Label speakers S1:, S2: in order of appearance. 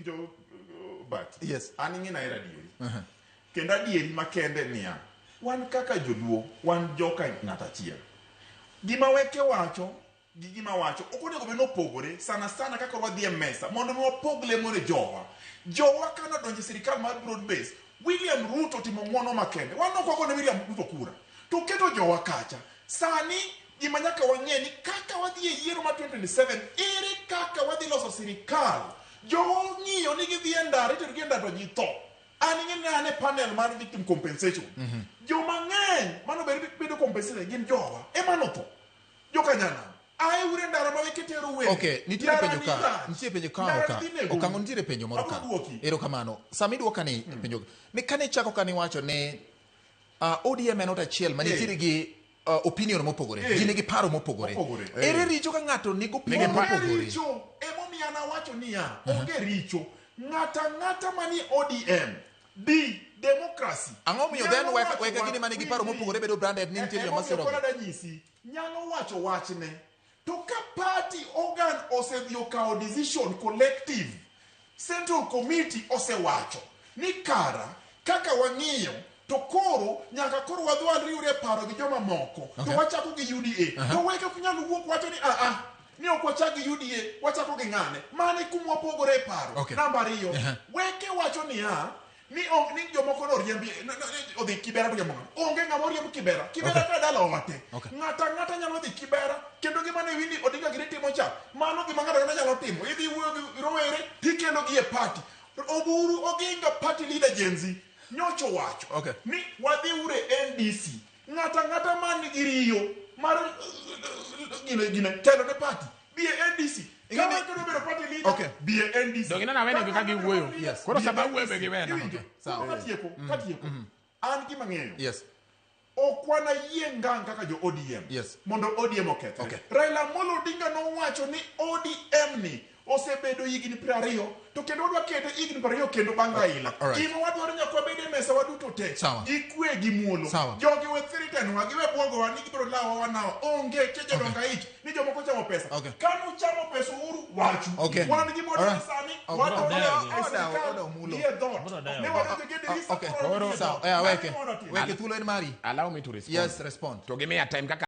S1: Iwinjo but
S2: Yes.
S1: An ing'e nahero adieri. Kendo adieri makende niya, wan kaka joluo, wan joka ng'at achiel. Gima weke wacho gi gima wacho ok onego bed ni opogore sana sana kaka wadhi e mesa mondo mi wapog lemo ne jowa. Jowa kane odonjo e sirikal mar broad base, William Ruto otimo ng'uono makende. Wan ok wagone William Ruto kura. To oketo jowa kacha. Sani gima nyaka wang'e ni kaka wadhi e yiero mar 2027, ere kaka wadhi loso sirikal. Jowa ong'iyo ni gidhi e ndara, iterogi e ndara to ji tho. An ing'e ni an e panel mar victim compensation. Joma ng'eny mano bedo compensated gin jowa ema notho. Joka nyanam. Ae ure ndara ma weke tero wende.
S2: Okay, nitiere
S1: Ndara
S2: penjo
S1: ni
S2: ka,
S1: rach.
S2: nitiere penjo ka
S1: Ndara
S2: oka.
S1: ni dhi nego.
S2: Okang'o nitiere penjo moro ka.
S1: Abro duoki.
S2: Erokamano. Sama iduoka ni penjo ni kane ichako kane iwacho ni ODM en ot achiel ma nitiere gi opinion mopogore. Ji nigi paro mopogore.
S1: Mopogore.
S2: Ere richo ka ng'ato nigi opinion
S1: Onge
S2: mopogore?
S1: richo. Emomiyo an awacho niya, onge richo. Ng'ata ang'ata manie ODM, D, democracy.
S2: Ang'o miyo then
S1: Nyalo
S2: weka
S1: wacho
S2: weka
S1: wach-
S2: gini manigi paro
S1: winji.
S2: mopogore bedo branded ni nitiere joma
S1: Emomiyo
S2: sirogi?
S1: koro adanyisi, nyalo wacho wachne. To ka party organ osedhi okawo decision collective, Central Committee osewacho ni kara kaka wang'iyo to koro nyaka koro wadhi wariwre e paro gi joma moko to wachako gi UDA. To weke ok nyal wuok wacho ni a a ni ok wachak gi UDA wachako gi ng'ane. Mano e kuma wapogore e paro. Namba ariyo, weke wacho niya ni ok ni jomoko noriembi odhi Kibera to riembo ng'ato. Onge ng'ama oriemb Kibera. Kibera ka dala ote. Ng'ato ang'ata nyalo dhi Kibera kendo gima ne Winnie Odinga gini timo cha, mano gima ng'ato ang'ata nyalo timo. Idhi wuoyo gi rowere tikelo gi e party. Oburu Oginga party leader Gen Z nyocha owacho ni wadhi uru e NDC. Ng'ato ang'ata man gi riyo mar gine gine telo ne party bi e NDC.
S2: Ing'e
S1: Kama
S2: ni-
S1: koro bedo party leader bi e NDC.
S3: Donge ineno awene gi kaka giwuoyo?
S2: Yes.
S3: Koro
S1: Bi e
S3: sama
S1: NDC.
S3: awuoyo be giwena.
S1: Iwinjo?
S2: Okay, sawa.
S1: Koro katieko, katieko. An gima ng'eyo. Ok wanayie ngang' kaka jo ODM mondo ODM okethre. Raila Amolo Odinga nowacho ni ODM ni osebedo higni 20 to kendo wadwa kete higni 20 kendo bang' Raila. Gima wadwaro nyaka wabed e mesa waduto te gi kwe gi muolo. Jogi we threaten wa, giwe bwogowa ni gibiro lawa wanawa. Onge ke jodongo aich ni jomoko chamo pesa. Kanu chamo pesa uru wachu. Wan gi model sani wadonjo e sirkal gi e dhoot. Ne wadonjo gi e dirisa koro wadonjo e dhoot.
S2: Sawa,
S1: Mano
S2: weke.
S1: ema wadwa timo.
S2: Weke thuolo en mari.
S3: Allow me to respond.
S2: Yes, respond.
S3: To gimiya time kaka